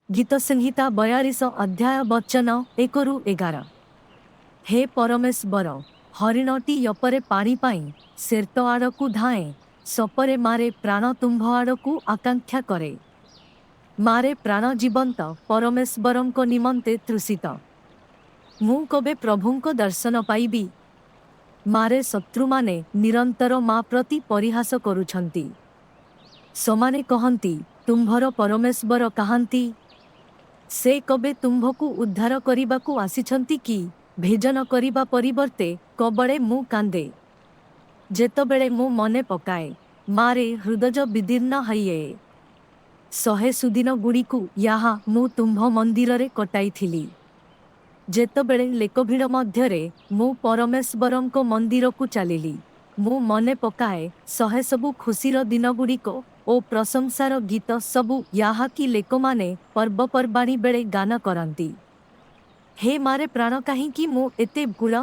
ଗୀତସଂହିତା 42 ଅଧ୍ୟାୟ ବଚନ 1ରୁ 11। ହେ ପରମେଶ୍ୱର, ହରିଣଟି ୟପରେ ପାଣି ପାଇଁ ସେର୍ତ ଆଡ଼କୁ ଧାଏଁ, ସପରେ ମାରେ ପ୍ରାଣ ତୁମ୍ଭ ଆଡ଼କୁ ଆକାଂକ୍ଷା କରେ। ମାରେ ପ୍ରାଣ ଜୀବନ୍ତ ପରମେଶ୍ୱରଙ୍କ ନିମନ୍ତେ ତୃଷିତ। ମୁଁ କବେ ପ୍ରଭୁଙ୍କ ଦର୍ଶନ ପାଇବି? ମାରେ ଶତ୍ରୁମାନେ ନିରନ୍ତର ମା ପ୍ରତି ପରିହାସ କରୁଛନ୍ତି। ସମାନେ କହନ୍ତି, ତୁମ୍ଭର ପରମେଶ୍ୱର କାହାନ୍ତି? ସେ କବେ ତୁମ୍ଭକୁ ଉଦ୍ଧାର କରିବାକୁ ଆସିଛନ୍ତି କି? ଭୋଜନ କରିବା ପରିବର୍ତ୍ତେ କବଳେ ମୁଁ କାନ୍ଦେ। ଯେତେବେଳେ ମୁଁ ମନେ ପକାଏ, ମାରେ ହୃଦୟ ବିଦୀର୍ଣ୍ଣ ହୋଇଯାଏ। ସହେ ସୁଦିନ ଗୁଡ଼ିକୁ ୟାହା ମୁଁ ତୁମ୍ଭ ମନ୍ଦିରରେ କଟାଇଥିଲି। ଯେତେବେଳେ ଲୋକଭିଡ଼ ମଧ୍ୟରେ ମୁଁ ପରମେଶ୍ୱରଙ୍କ ମନ୍ଦିରକୁ ଚାଲିଲି, ମୁଁ ମନେ ପକାଏ ସହେ ସବୁ ଖୁସିର ଦିନଗୁଡ଼ିକ ଓ ପ୍ରଶଂସାର ଗୀତ ସବୁ, ଯାହାକି ଲୋକମାନେ ପର୍ବପର୍ବାଣୀ ବେଳେ ଗାନ କରନ୍ତି। ହେ ମାରେ ପ୍ରାଣ, କାହିଁକି ମୁଁ ଏତେ ବ୍ୟାକୁଳ?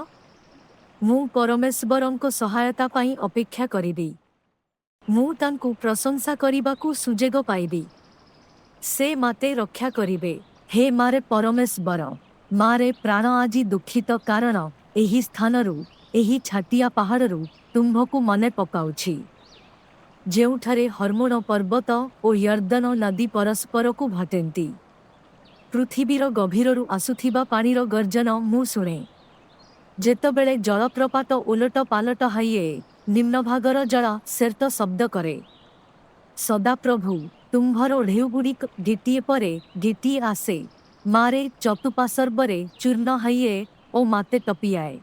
ମୁଁ ପରମେଶ୍ୱରଙ୍କ ସହାୟତା ପାଇଁ ଅପେକ୍ଷା କରିବି। ମୁଁ ତାଙ୍କୁ ପ୍ରଶଂସା କରିବାକୁ ସୁଯୋଗ ପାଇବି। ସେ ମାତେ ରକ୍ଷା କରିବେ। ହେ ମାରେ ପରମେଶ୍ୱର, ମାରେ ପ୍ରାଣ ଆଜି ଦୁଃଖିତ, କାରଣ ଏହି ସ୍ଥାନରୁ, ଏହି ଛାଟିଆ ପାହାଡ଼ରୁ ତୁମ୍ଭକୁ ମନେ ପକାଉଛି, ଯେଉଁଠାରେ ହର୍ମୋଣ ପର୍ବତ ଓ ୟର୍ଦ୍ଦନ ନଦୀ ପରସ୍ପରକୁ ଭେଟନ୍ତି। ପୃଥିବୀର ଗଭୀରରୁ ଆସୁଥିବା ପାଣିର ଗର୍ଜନ ମୁଁ ଶୁଣେ। ଯେତେବେଳେ ଜଳପ୍ରପାତ ଓଲଟ ପାଲଟ ହୋଇଯାଏ, ନିମ୍ନଭାଗର ଜଳ ସେର୍ତ ଶବ୍ଦ କରେ। ସଦାପ୍ରଭୁ, ତୁମ୍ଭର ଢେଉଗୁଡ଼ିକ ଗୋଟିଏ ପରେ ଗୋଟିଏ ଆସେ, ମାରେ ଚତୁଃପାର୍ଶ୍ୱରେ ଚୂର୍ଣ୍ଣ ହୋଇଯାଏ ଓ ମାତେ ଟପିଯାଏ।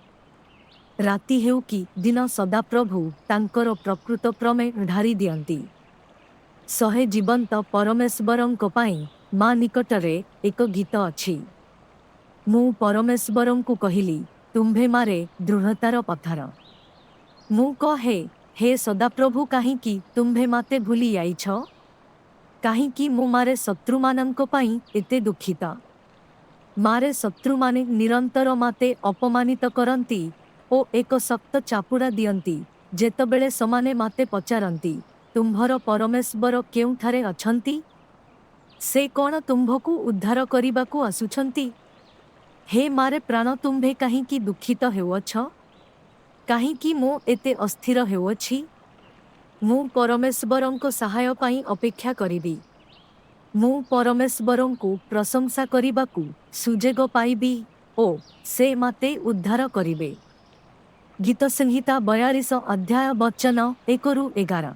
ରାତି ହେଉ କି ଦିନ, ସଦାପ୍ରଭୁ ତାଙ୍କର ପ୍ରକୃତ ପ୍ରେମ ଢାଳି ଦିଅନ୍ତି। ସହେ ଜୀବନ୍ତ ପରମେଶ୍ୱରଙ୍କ ପାଇଁ ମା ନିକଟରେ ଏକ ଗୀତ ଅଛି। ମୁଁ ପରମେଶ୍ୱରଙ୍କୁ କହିଲି, ତୁମ୍ଭେ ମାରେ ଦୃଢ଼ତାର ପଥର। ମୁଁ କହେ, ହେ ସଦାପ୍ରଭୁ, କାହିଁକି ତୁମ୍ଭେ ମାତେ ଭୁଲି ଯାଇଛ? କାହିଁକି ମୁଁ ମାରେ ଶତ୍ରୁମାନଙ୍କ ପାଇଁ ଏତେ ଦୁଃଖିତ? ମାରେ ଶତ୍ରୁମାନେ ନିରନ୍ତର ମାତେ ଅପମାନିତ କରନ୍ତି ଓ ଏକ ଶକ୍ତ ଚାପୁଡ଼ା ଦିଅନ୍ତି, ଯେତେବେଳେ ସେମାନେ ମାତେ ପଚାରନ୍ତି, ତୁମ୍ଭର ପରମେଶ୍ୱର କେଉଁଠାରେ ଅଛନ୍ତି? ସେ କ'ଣ ତୁମ୍ଭକୁ ଉଦ୍ଧାର କରିବାକୁ ଆସୁଛନ୍ତି? ହେ ମାରେ ପ୍ରାଣ, ତୁମ୍ଭେ କାହିଁକି ଦୁଃଖିତ ହେଉଅଛ? କାହିଁକି ମୁଁ ଏତେ ଅସ୍ଥିର ହେଉଅଛି? ମୁଁ ପରମେଶ୍ୱରଙ୍କ ସାହାଯ୍ୟ ପାଇଁ ଅପେକ୍ଷା କରିବି। ମୁଁ ପରମେଶ୍ୱରଙ୍କୁ ପ୍ରଶଂସା କରିବାକୁ ସୁଯୋଗ ପାଇବି ଓ ସେ ମାତେ ଉଦ୍ଧାର କରିବେ। ଗୀତସଂହିତା 42 ଅଧ୍ୟାୟ ବଚନ 1ରୁ 11।